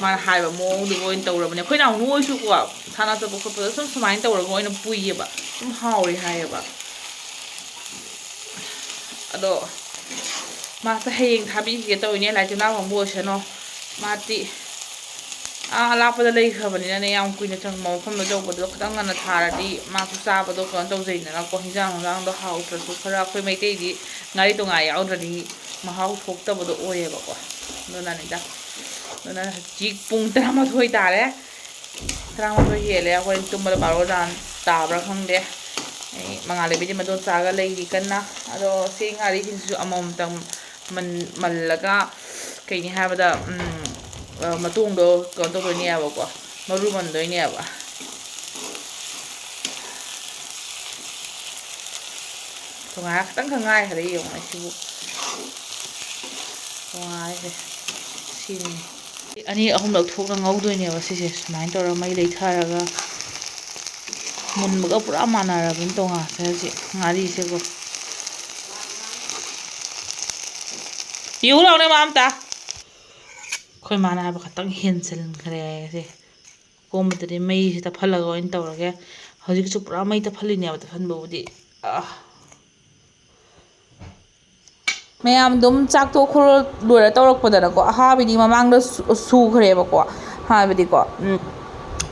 ꯃꯥꯅ ꯍꯥꯏꯕ ꯃꯑꯣꯡꯗꯨꯒ ꯑꯣꯏꯅ ꯇꯧꯔꯕꯅꯦ꯫ ꯑꯩꯈꯣꯏ ꯅꯍꯥꯟ ꯅꯣꯏꯁꯨꯀꯣ, ꯁꯥꯟꯅ ꯆꯠꯄ ꯈꯣꯠꯄꯗ ꯁꯨꯝ ꯁꯨꯃꯥꯏꯅ ꯇꯧꯔꯒ ꯑꯣꯏꯅ ꯄꯨꯏꯌꯦꯕ, ꯑꯗꯨꯝ ꯍꯥꯎꯔꯦ ꯍꯥꯏꯌꯦꯕ꯫ ꯑꯗꯣ ꯃꯥꯁꯦ ꯍꯌꯦꯡ ꯊꯥꯕꯤꯈꯤꯒꯦ ꯇꯧꯔꯤꯅꯦ, ꯂꯥꯏ ꯇꯤꯟꯅꯥ ꯐꯪꯕ ꯑꯣꯏꯁꯅꯣ꯫ ꯃꯥꯗꯤ ꯑꯥ ꯑꯂꯥꯞꯄꯗ ꯂꯩꯈ꯭ꯔꯕꯅꯤꯅꯅꯦ, ꯌꯥꯝ ꯀꯨꯏꯅ ꯆꯪꯕ ꯃꯐꯝꯗ ꯇꯧꯕꯗꯣ ꯈꯤꯇꯪ ꯉꯟꯅ ꯊꯥꯔꯗꯤ ꯃꯥꯁꯨ ꯆꯥꯕꯗꯣ ꯀꯩꯅꯣ ꯇꯧꯖꯩꯗꯅꯀꯣ, ꯍꯤꯟꯖꯥꯡ ꯍꯤꯟꯖꯥꯡꯗꯣ ꯍꯥꯎꯇ꯭ꯔꯁꯨ ꯈꯔ꯫ ꯑꯩꯈꯣꯏ ꯃꯩꯇꯩꯗꯤ ꯉꯥꯔꯤ ꯇꯣꯉꯥ ꯌꯥꯎꯗ꯭ꯔꯗꯤ ꯃꯍꯥꯎ ꯊꯣꯛꯇꯕꯗꯣ ꯑꯣꯏꯌꯦꯕꯀꯣ꯫ ꯑꯗꯨꯅꯅꯤꯗ꯫ ꯑꯗꯨꯅ ꯍꯧꯖꯤꯛ ꯄꯨꯡ ꯇꯔꯥꯃꯥꯊꯣꯏ ꯇꯥꯔꯦ꯫ ꯇꯔꯥꯃꯥꯊꯣꯏ ꯍꯦꯜꯂꯦ꯫ ꯑꯩꯈꯣꯏ ꯇꯨꯝꯕꯗ ꯕꯥꯔꯣ ꯇꯥꯕ꯭ꯔꯥ ꯈꯪꯗꯦ꯫ ꯑꯩ ꯃꯉꯥꯜ ꯂꯩꯕꯤꯗꯤ ꯃꯗꯣꯟꯆꯥꯒ ꯂꯩꯔꯤ ꯀꯟꯅ꯫ ꯑꯗꯣ ꯁꯤ ꯉꯥꯔꯤꯁꯤꯡꯁꯤꯁꯨ ꯑꯃꯃꯝꯇꯪ ꯃꯜꯂꯒ, ꯀꯩꯅꯤ ꯍꯥꯏꯕꯗ, ꯃꯇꯣꯡꯗꯣ ꯀꯩꯅꯣ ꯇꯧꯗꯣꯏꯅꯦꯕꯀꯣ, ꯃꯔꯨ ꯃꯟꯗꯣꯏꯅꯦꯕ꯫ ꯇꯣꯉꯥꯟꯅ ꯈꯤꯇꯪ ꯈꯛ ꯉꯥꯏꯈꯔꯦ꯫ ꯌꯦꯡꯉꯣ ꯁꯤꯕꯨ ꯇꯣꯉꯥꯏꯈ꯭ꯔꯦ꯫ ꯁꯤꯅꯤ꯫ ꯑꯅꯤ ꯑꯍꯨꯝꯂꯛ ꯊꯣꯛꯅ ꯉꯧꯗꯣꯏꯅꯦꯕ ꯁꯤꯁꯦ꯫ ꯁꯨꯃꯥꯏꯅ ꯇꯧꯔꯒ ꯃꯩ ꯂꯩꯊꯔꯒ ꯃꯨꯟꯕꯒ ꯄꯨꯔꯥ ꯃꯥꯟꯅꯔꯕꯅꯤ ꯇꯣꯉꯥꯟꯁꯦ ꯍꯧꯖꯤꯛ ꯉꯥꯔꯤꯁꯦꯀꯣ꯫ ꯌꯦꯡꯉꯨ ꯂꯥꯎꯅꯦ ꯃꯥ ꯑꯝꯇ꯫ ꯑꯩꯈꯣꯏ ꯃꯥꯅ ꯍꯥꯏꯕ ꯈꯛꯇꯪ ꯍꯦꯟꯖꯤꯟꯈ꯭ꯔꯦ ꯁꯦ꯫ ꯀꯣꯝꯕꯗꯗꯤ ꯃꯩꯁꯦ ꯇꯞꯍꯜꯂꯒ ꯑꯣꯏꯅ ꯇꯧꯔꯒꯦ꯫ ꯍꯧꯖꯤꯛꯁꯨ ꯄꯨꯔꯥ ꯃꯩ ꯇꯞꯍꯜꯂꯤꯅꯦꯕ, ꯇꯞꯍꯟꯕꯕꯨꯗꯤ꯫ ꯑꯥ꯫ ꯃꯌꯥꯝ ꯑꯗꯨꯝ ꯆꯥꯛ ꯇꯣꯛ ꯈꯣꯠꯂ ꯂꯣꯏꯔ ꯇꯧꯔꯛꯄꯗꯅꯀꯣ, ꯑꯍꯥꯕꯤꯗꯤ ꯃꯃꯥꯡꯗ ꯁꯨ-, ꯁꯨꯈ꯭ꯔꯦꯕꯀꯣ꯫ ꯍꯥꯏꯕꯗꯤꯀꯣ, ꯎꯝ,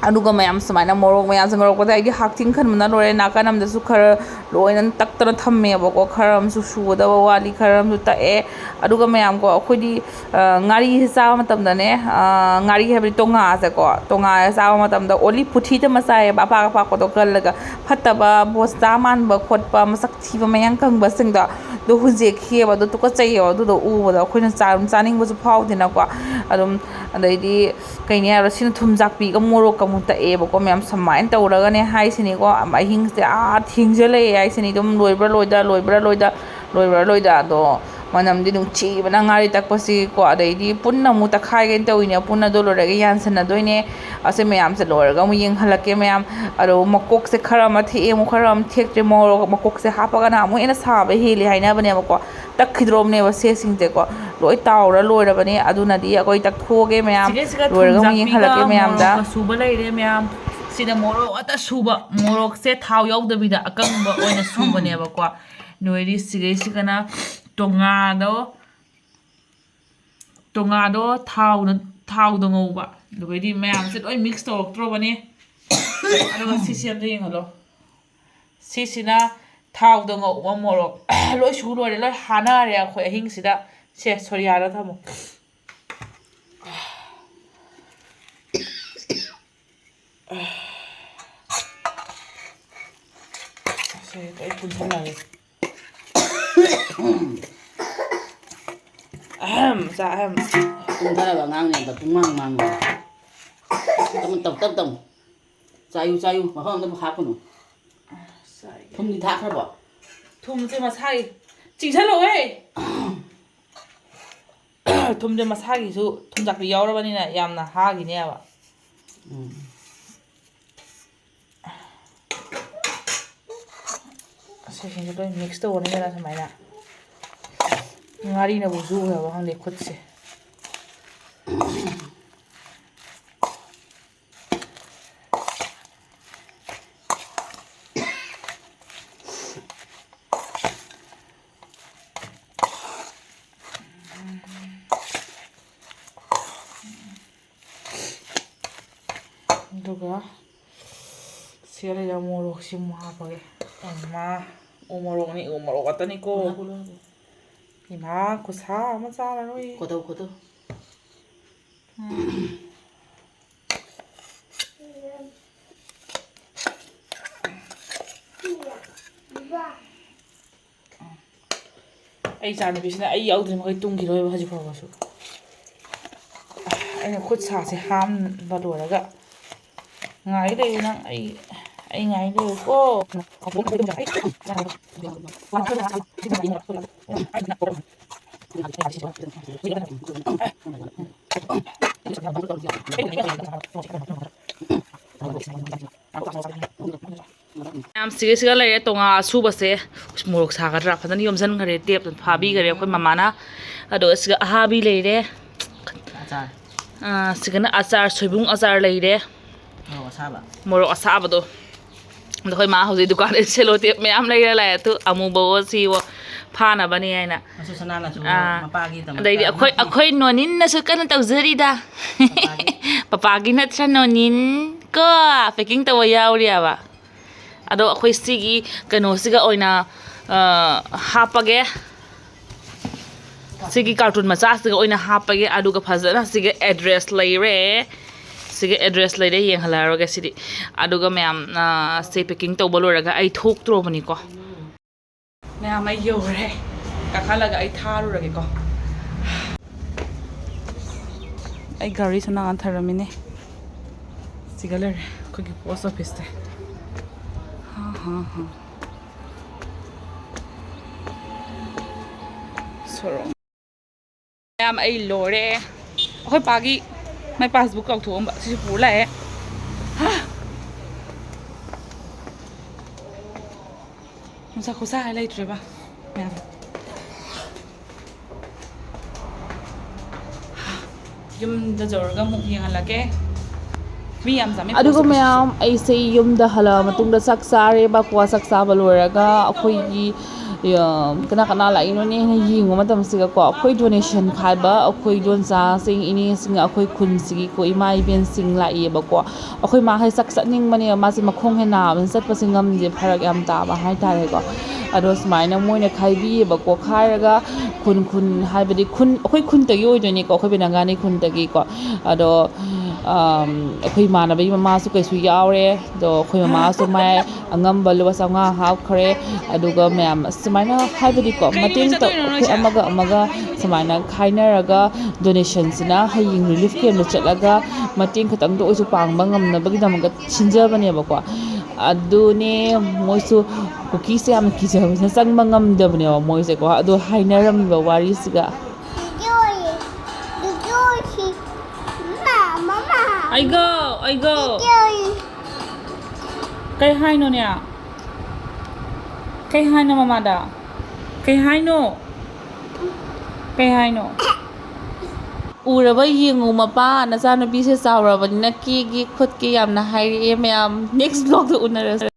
ꯑꯗꯨꯒ ꯃꯌꯥꯝ ꯁꯨꯃꯥꯏꯅ ꯃꯣꯔꯣꯛ ꯃꯌꯥꯝꯁꯦ, ꯃꯣꯔꯣꯛ ꯀꯗꯥꯏꯒꯤ ꯍꯥꯛꯊꯤꯡ ꯈꯟꯕꯅ ꯂꯣꯏꯔꯦ꯫ ꯅꯥꯀꯟ ꯑꯃꯗꯁꯨ ꯈꯔ ꯂꯣꯏꯅ ꯇꯛꯇꯅ ꯊꯝꯃꯦꯕꯀꯣ꯫ ꯈꯔ ꯑꯃꯁꯨ ꯁꯨꯒꯗꯕ ꯋꯥꯠꯂꯤ, ꯈꯔ ꯑꯃꯁꯨ ꯇꯛꯑꯦ꯫ ꯑꯗꯨꯒ ꯃꯌꯥꯝꯀꯣ, ꯑꯩꯈꯣꯏꯗꯤ, ꯑ, ꯉꯥꯔꯤꯁꯦ ꯆꯥꯕ ꯃꯇꯝꯗꯅꯦ, ꯑ, ꯉꯥꯔꯤ ꯍꯥꯏꯕꯗꯤ ꯇꯣꯉꯥꯁꯦꯀꯣ, ꯇꯣꯉꯥꯁꯦ ꯆꯥꯕ ꯃꯇꯝꯗ only ꯄꯨꯊꯤꯗ ꯃꯆꯥꯏꯑꯕ, ꯑꯄꯥꯛ ꯑꯄꯥꯛꯄꯗꯣ ꯀꯜꯂꯒ, ꯐꯠꯇꯕ ꯕꯣꯁꯇꯥ ꯃꯥꯟꯕ ꯈꯣꯠꯄ, ꯃꯁꯛ ꯊꯤꯕ, ꯃꯌꯥꯡ ꯀꯪꯕꯁꯤꯡꯗꯣ, ꯑꯗꯨ ꯍꯨꯟꯖꯦꯛꯈꯤꯑꯕ꯫ ꯑꯗꯨ ꯇꯨꯀꯠꯆꯩꯑꯕ꯫ ꯑꯗꯨꯗꯣ ꯎꯕꯗ ꯑꯩꯈꯣꯏꯅ ꯆꯥ-, ꯑꯗꯨꯝ ꯆꯥꯅꯤꯡꯕꯁꯨ ꯐꯥꯎꯗꯦꯅꯀꯣ꯫ ꯑꯗꯨꯝ, ꯑꯗꯩꯗꯤ ꯀꯩꯅꯤ ꯍꯥꯏꯕꯗ, ꯁꯤꯅ ꯊꯨꯝꯖꯥꯛꯄꯤꯒ ꯃꯣꯔꯣꯛꯀ ꯑꯃꯨꯛ ꯇꯛꯑꯦꯕꯀꯣ꯫ ꯃꯌꯥꯝ ꯁꯨꯃꯥꯏꯅ ꯇꯧꯔꯒꯅꯦ ꯍꯥꯏꯁꯤꯅꯤꯀꯣ, ꯑꯍꯤꯡꯁꯦ ꯑꯥ ꯊꯦꯡꯖꯜꯂꯛꯑꯦ ꯍꯥꯏꯁꯤꯅꯤ꯫ ꯑꯗꯨꯝ ꯂꯣꯏꯕ꯭ꯔꯥ ꯂꯣꯏꯗ, ꯂꯣꯏꯕ꯭ꯔꯥ ꯂꯣꯏꯗ, ꯂꯣꯏꯕ꯭ꯔꯥ ꯂꯣꯏꯗ꯫ ꯑꯗꯣ ꯃꯅꯝꯗꯤ ꯅꯨꯡꯁꯤꯕꯅ ꯉꯥꯔꯤ ꯇꯛꯄꯁꯤꯀꯣ꯫ ꯑꯗꯩꯗꯤ ꯄꯨꯟꯅ ꯑꯃꯨꯛ ꯇꯛꯈꯥꯏꯒꯦꯅ ꯇꯧꯋꯤꯅꯦ, ꯄꯨꯟꯅ ꯑꯗꯨ ꯂꯣꯏꯔꯒ ꯌꯥꯟꯁꯟꯅꯗꯣꯏꯅꯦ꯫ ꯑꯁꯤ ꯃꯌꯥꯝꯁꯦ ꯂꯣꯏꯔꯒ ꯑꯃꯨꯛ ꯌꯦꯡꯍꯜꯂꯛꯀꯦ ꯃꯌꯥꯝ꯫ ꯑꯗꯣ ꯃꯀꯣꯛꯁꯦ ꯈꯔ ꯑꯃ ꯊꯦꯛꯑꯦ, ꯑꯃꯨꯛ ꯈꯔ ꯑꯃ ꯊꯦꯛꯇ꯭ꯔꯦ꯫ ꯃꯣꯔꯣꯛ ꯃꯀꯣꯛꯁꯦ ꯍꯥꯞꯄꯒꯅ ꯑꯃꯨꯛ ꯍꯦꯟꯅ ꯁꯥꯕ ꯍꯦꯜꯂꯤ ꯍꯥꯏꯅꯕꯅꯦꯕꯀꯣ꯫ ꯇꯛꯈꯤꯗ꯭ꯔꯣꯕꯅꯦꯕ ꯁꯦꯁꯤꯡꯁꯦꯀꯣ꯫ ꯂꯣꯏ ꯇꯥꯎꯔ ꯂꯣꯏꯔꯕꯅꯦ꯫ ꯑꯗꯨꯅꯗꯤ ꯑꯩꯈꯣꯏ ꯇꯛꯊꯣꯛꯑꯒꯦ ꯃꯌꯥꯝ꯫ ꯁꯤꯒꯩꯁꯤꯒ ꯊꯨꯝ ꯂꯣꯏꯔꯒ ꯑꯃꯨꯛ ꯖꯥꯛꯄꯤꯒ ꯌꯦꯡꯍꯜꯂꯛꯀꯦ ꯃꯌꯥꯝꯗ꯫ ꯃꯣꯔꯣꯛꯀ ꯁꯨꯕ ꯂꯩꯔꯦ ꯃꯌꯥꯝ꯫ ꯁꯤꯗ ꯃꯣꯔꯣꯛ ꯉꯥꯛꯇ ꯁꯨꯕ, ꯃꯣꯔꯣꯛꯁꯦ ꯊꯥꯎ ꯌꯥꯎꯗꯕꯤꯗ ꯑꯀꯪꯕ ꯑꯣꯏꯅ ꯁꯨꯕꯅꯦꯕꯀꯣ꯫ ꯂꯣꯏꯔꯤ꯫ ꯁꯤꯒꯩꯁꯤꯒꯅ ꯇꯣꯉꯥꯗꯣ ꯇꯣꯉꯥꯗꯣ ꯊꯥꯎꯗ, ꯊꯥꯎꯗ ꯉꯧꯕ꯫ ꯑꯗꯨꯒꯩꯗꯤ ꯃꯌꯥꯝꯁꯦ ꯂꯣꯏ ꯃꯤꯛꯁ ꯇꯧꯔꯛꯇ꯭ꯔꯣꯕꯅꯦ꯫ ꯑꯗꯨꯒ ꯁꯤꯁꯦ ꯑꯝꯇ ꯌꯦꯡꯍꯜꯂꯣ꯫ ꯁꯤꯁꯤꯅ ꯊꯥꯎꯗ ꯉꯧꯕ ꯃꯣꯔꯣꯛ꯫ ꯂꯣꯏ ꯁꯨ ꯂꯣꯏꯔꯦ, ꯂꯣꯏ ꯍꯥꯟꯅꯔꯦ ꯑꯩꯈꯣꯏ ꯑꯍꯤꯡꯁꯤꯗ꯫ ꯁꯦ, ꯁꯣꯔꯤꯌꯥꯗ ꯊꯝꯃꯣ꯫ ꯁꯦ, ꯑꯩ ꯄꯨꯟꯁꯤꯜꯂꯒꯦ꯫ ꯑꯍꯝ, ꯆꯥ ꯑꯍꯝ꯫ ꯇꯨꯝꯊꯔꯕ ꯑꯉꯥꯡꯅꯦꯕ, ꯄꯨꯡꯃꯥꯡ ꯃꯥꯡꯕ꯫ ꯇꯞꯅ ꯇꯧ, ꯇꯞ ꯇꯧ꯫ ꯆꯥꯌꯨ, ꯆꯥꯌꯨ, ꯃꯐꯝ ꯑꯝꯗ ꯍꯥꯞꯀꯅꯨ꯫ ꯆꯥꯏꯒꯦ꯫ ꯊꯨꯝꯗꯤ ꯊꯥꯛꯈ꯭ꯔꯕꯣ? ꯊꯨꯝꯁꯦ ꯃꯁꯥꯒꯤ ꯆꯤꯡꯁꯜꯂꯣꯍꯦ꯫ ꯊꯨꯝꯁꯦ ꯃꯁꯥꯒꯤꯁꯨ ꯊꯨꯝꯖꯥꯛꯄꯤ ꯌꯥꯎꯔꯕꯅꯤꯅ ꯌꯥꯝꯅ ꯍꯥꯒꯤꯅꯦꯕ꯫ ꯎꯝ꯫ ꯑꯁꯤꯁꯤꯡꯁꯦ ꯂꯣꯏ ꯃꯤꯛꯁ ꯇꯧꯔꯅꯤꯗꯅ ꯁꯨꯃꯥꯏꯅ꯫ ꯉꯥꯔꯤꯅꯕꯨ ꯖꯨꯈ꯭ꯔꯕ ꯈꯪꯗꯦ ꯈꯨꯠꯁꯦ꯫ ꯑꯗꯨꯒ ꯁꯤꯗ ꯂꯩꯔꯤꯕ ꯃꯣꯔꯣꯛꯁꯤ ꯑꯃꯨꯛ ꯍꯥꯞꯄꯒꯦ꯫ ꯑꯃ, ꯎ ꯃꯣꯔꯣꯛꯅꯤ, ꯎ ꯃꯣꯔꯣꯛ ꯉꯥꯛꯇꯅꯤꯀꯣ꯫ ꯂꯥꯛꯑꯣ, ꯂꯥꯛꯑꯣ꯫ ꯏꯃꯥ, ꯈꯨꯠꯁꯥ ꯑꯃ ꯆꯥꯔꯔꯣꯏ꯫ ꯈꯣꯠꯇꯧ, ꯈꯣꯠꯇꯧ꯫ ꯎꯝ꯫ ꯑꯩ ꯏꯆꯥꯅꯨꯄꯤꯁꯤꯅ ꯑꯩ ꯌꯥꯎꯗ꯭ꯔꯤ ꯃꯈꯩ ꯇꯨꯝꯈꯤꯔꯣꯏꯕ ꯍꯧꯖꯤꯛ ꯐꯥꯎꯕꯁꯨ꯫ ꯑꯩꯅ ꯈꯨꯠ ꯁꯥꯁꯦ ꯍꯥꯝꯕ ꯂꯣꯏꯔꯒ ꯉꯥꯏ ꯂꯩꯌꯨ ꯅꯪ, ꯑꯩ, ꯑꯩ ꯉꯥꯏ ꯂꯩꯌꯨꯀꯣ꯫ ꯃꯌꯥꯝ ꯁꯤꯒ, ꯁꯤꯒ ꯂꯩꯔꯦ ꯇꯣꯉꯥ ꯑꯁꯨꯕꯁꯦ꯫ ꯃꯣꯔꯣꯛ ꯁꯥꯒꯗ꯭ꯔꯥ? ꯐꯖꯅ ꯌꯣꯝꯁꯤꯟꯈꯔꯦ, ꯇꯦꯞꯇ ꯐꯥꯕꯤꯈꯔꯦ ꯑꯩꯈꯣꯏ ꯃꯃꯥꯅ꯫ ꯑꯗꯣ ꯁꯤꯒ ꯑꯍꯥꯕꯤ ꯂꯩꯔꯦ꯫ ꯑꯆꯥꯔ꯫ ꯑꯥ, ꯁꯤꯒꯅ ꯑꯆꯥꯔ, ꯁꯣꯏꯕꯨꯝ ꯑꯆꯥꯔ ꯂꯩꯔꯦ꯫ ꯃꯣꯔꯣꯛ ꯑꯁꯥꯕ꯫ ꯃꯣꯔꯣꯛ ꯑꯁꯥꯕꯗꯣ꯫ ꯑꯗꯣ ꯑꯩꯈꯣꯏ ꯃꯥ ꯍꯧꯖꯤꯛ ꯗꯨꯀꯥꯟꯗ ꯁꯦꯂꯣ ꯇꯦꯞ ꯃꯌꯥꯝ ꯂꯩꯔ ꯂꯥꯛꯑꯦ, ꯑꯗꯨ ꯑꯃꯨꯕꯋꯣ ꯁꯤꯋꯣ ꯐꯥꯅꯕꯅꯤ ꯍꯥꯏꯅ꯫ ꯃꯆꯨ ꯁꯅꯥꯅꯁꯨ ꯑꯥ꯫ ꯃꯄꯥꯒꯤꯗꯃꯛꯇ ꯑꯗꯩꯗꯤ ꯑꯩꯈꯣꯏ, ꯅꯣꯠꯇꯤ ꯑꯩꯈꯣꯏ ꯅꯣꯅꯤꯟꯅꯁꯨ ꯀꯟꯅ ꯇꯧꯖꯔꯤꯗ꯫ ꯄꯄꯥꯒꯤ꯫ ꯄꯄꯥꯒꯤ ꯅꯠꯇ꯭ꯔꯥ ꯅꯣꯅꯤꯟ? ꯀꯣ, packing ꯇꯧꯕ ꯌꯥꯎꯔꯤꯑꯕ꯫ ꯑꯗꯣ ꯑꯩꯈꯣꯏ ꯁꯤꯒꯤ ꯀꯩꯅꯣꯁꯤꯒ ꯑꯣꯏꯅ, ꯑ, ꯍꯥꯞꯄꯒꯦ꯫ ꯁꯤꯒꯤ carton ꯃꯆꯥꯁꯤꯒ ꯑꯣꯏꯅ ꯍꯥꯞꯄꯒꯦ꯫ ꯑꯗꯨꯒ ꯐꯖꯅ ꯁꯤꯒ address ꯂꯩꯔꯦ꯫ ꯁꯤꯒ address ꯂꯩꯔꯦ, ꯌꯦꯡꯍꯜꯂꯛꯑꯔꯣꯏꯒꯦ ꯁꯤꯗꯤ꯫ ꯑꯗꯨꯒ ꯃꯌꯥꯝ, ꯑ, ꯁꯤ packing ꯇꯧꯕ ꯂꯣꯏꯔꯒ ꯑꯩ ꯊꯣꯛꯇ꯭ꯔꯣꯕꯅꯤꯀꯣ꯫ ꯃꯌꯥꯝ, ꯑꯩ ꯌꯧꯔꯦ꯫ ꯀꯥꯈꯠꯂꯒ ꯑꯩ ꯊꯥꯔꯨꯔꯒꯦꯀꯣ꯫ ꯑꯩ ꯒꯥꯔꯤ ꯁꯣꯝ ꯅꯥꯀꯟ ꯊꯔꯝꯃꯤꯅꯦ꯫ ꯁꯤꯒ ꯂꯩꯔꯦ ꯑꯩꯈꯣꯏꯒꯤ post office ꯁꯦ꯫ ꯍꯥ, ꯍꯥ, ꯍꯥ꯫ ꯁꯣꯔꯣꯛ꯫ ꯃꯌꯥꯝ, ꯑꯩ ꯂꯣꯏꯔꯦ꯫ ꯑꯩꯈꯣꯏ ꯄꯥꯒꯤ ꯃꯥꯏ passbook ꯀꯥꯎꯊꯣꯛꯑꯝꯕ, ꯁꯤꯁꯨ ꯄꯨꯔ ꯂꯥꯛꯑꯦ꯫ ꯍꯥ! ꯅꯨꯡꯁꯥ ꯈꯨꯁꯥ ꯍꯥꯏ ꯂꯩꯇ꯭ꯔꯦꯕ ꯃꯌꯥꯝ꯫ ꯌꯨꯝꯗ ꯌꯧꯔꯒ ꯑꯃꯨꯛ ꯌꯦꯡꯍꯜꯂꯛꯀꯦ꯫ ꯃꯤ ꯌꯥꯝ ꯆꯥꯃꯤ ꯑꯗꯨꯒ ꯄꯣꯠꯁꯦ꯫ ꯃꯌꯥꯝ, ꯑꯩꯁꯦ ꯌꯨꯝꯗ ꯍꯜꯂꯛꯑ ꯃꯇꯨꯡꯗ ꯆꯥꯛ ꯆꯥꯔꯦꯕꯀꯣ꯫ ꯆꯥꯛ ꯆꯥꯕ ꯂꯣꯏꯔꯒ ꯑꯩꯈꯣꯏꯒꯤ, ꯑ, ꯀꯅꯥ ꯀꯅꯥ ꯂꯥꯛꯏꯅꯣꯅꯦ ꯍꯥꯏꯅ ꯌꯦꯡꯕ ꯃꯇꯝꯁꯤꯗꯀꯣ, ꯑꯩꯈꯣꯏ donation ꯈꯥꯏꯕ ꯑꯩꯈꯣꯏ ꯏꯗꯣꯟꯆꯥꯁꯤꯡ, ꯏꯅꯦꯁꯤꯡ, ꯑꯩꯈꯣꯏ ꯈꯨꯟꯁꯤꯒꯤꯀꯣ ꯏꯃꯥ ꯏꯕꯦꯟꯁꯤꯡ ꯂꯥꯛꯏꯌꯦꯕꯀꯣ꯫ ꯑꯩꯈꯣꯏ ꯃꯥꯈꯩ ꯆꯥꯛ ꯆꯠꯅꯤꯡꯕꯅꯦꯕ, ꯃꯥꯁꯦ ꯃꯈꯣꯡ ꯍꯦꯟꯅ ꯅꯥꯕꯅ ꯆꯠꯄꯁꯦ ꯉꯝꯗꯦ, ꯐꯔꯛ ꯌꯥꯝ ꯇꯥꯕ ꯍꯥꯏꯇꯥꯔꯦꯀꯣ꯫ ꯑꯗꯣ ꯁꯨꯃꯥꯏꯅ ꯃꯣꯏꯅ ꯈꯥꯏꯕꯤꯌꯦꯕꯀꯣ꯫ ꯈꯥꯏꯔꯒ ꯈꯨꯟ ꯈꯨꯟ ꯍꯥꯏꯕꯗꯤ ꯈꯨꯟ, ꯑꯩꯈꯣꯏ ꯈꯨꯟꯗꯒꯤ ꯑꯣꯏꯗꯣꯏꯅꯤꯀꯣ, ꯑꯩꯈꯣꯏ ꯕꯦꯅꯪꯒꯥꯅꯤ ꯈꯨꯟꯗꯒꯤꯀꯣ꯫ ꯑꯗꯣ, ꯑꯝ, ꯑꯩꯈꯣꯏ ꯏꯃꯥꯟꯅꯕꯒꯤ ꯃꯃꯥꯁꯨ ꯀꯩꯁꯨ ꯌꯥꯎꯔꯦ꯫ ꯑꯗꯣ ꯑꯩꯈꯣꯏ ꯃꯃꯥꯁꯨ ꯃꯥꯏ ꯑꯉꯝꯕ ꯂꯨꯄꯥ ꯆꯥꯝꯃꯉꯥ ꯍꯥꯞꯈ꯭ꯔꯦ꯫ ꯑꯗꯨꯒ ꯃꯌꯥꯝ ꯁꯨꯃꯥꯏꯅ ꯍꯥꯏꯕꯗꯤꯀꯣ, ꯀꯩ ꯃꯇꯦꯡ ꯅꯨꯃꯤꯠ ꯇꯧ-, ꯆꯠꯇꯣꯏꯅꯣ ꯑꯩꯈꯣꯏ ꯅꯣꯏꯁꯦ? ꯑꯃꯒ ꯑꯃꯒ ꯁꯨꯃꯥꯏꯅ ꯈꯥꯏꯅꯔꯒ donation ꯁꯤꯅ ꯍꯌꯦꯡ relief camp ꯇ ꯆꯠꯂꯒ ꯃꯇꯦꯡ ꯈꯤꯇꯪꯗ ꯑꯣꯏꯁꯨ ꯄꯥꯡꯕ ꯉꯝꯅꯕꯒꯤꯗꯃꯛꯇ ꯁꯤꯟꯖꯕꯅꯦꯕꯀꯣ꯫ ꯑꯗꯨꯅꯦ, ꯃꯣꯏꯁꯨ ꯀꯨꯀꯤꯁꯦ ꯌꯥꯝꯅ ꯀꯤꯖꯕꯅꯤꯅ ꯆꯪꯕ ꯉꯝꯗꯕꯅꯦꯕ ꯃꯣꯏꯁꯦꯀꯣ꯫ ꯑꯗꯣ ꯍꯥꯏꯅꯔꯝꯃꯤꯕ ꯋꯥꯔꯤꯁꯤꯒ꯫ ꯑꯩꯒꯣ, ꯑꯩꯒꯣ꯫ ꯀꯩ ꯍꯥꯏꯅꯣꯅꯦ? ꯀꯩ ꯍꯥꯏꯅꯣ ꯃꯃꯥꯗ? ꯀꯩ ꯍꯥꯏꯅꯣ? ꯀꯩ ꯍꯥꯏꯅꯣ? ꯎꯔꯕ ꯌꯦꯡꯉꯨ ꯃꯄꯥ, ꯅꯆꯥꯅꯨꯄꯤꯁꯦ ꯆꯥꯎꯔꯕꯅꯤꯅ ꯀꯦꯒꯦ ꯈꯣꯠꯀꯦ ꯌꯥꯝꯅ ꯍꯥꯏꯔꯛꯑꯦ ꯃꯌꯥꯝ꯫ Next vlogꯇ ꯎꯅꯔꯁꯦ꯫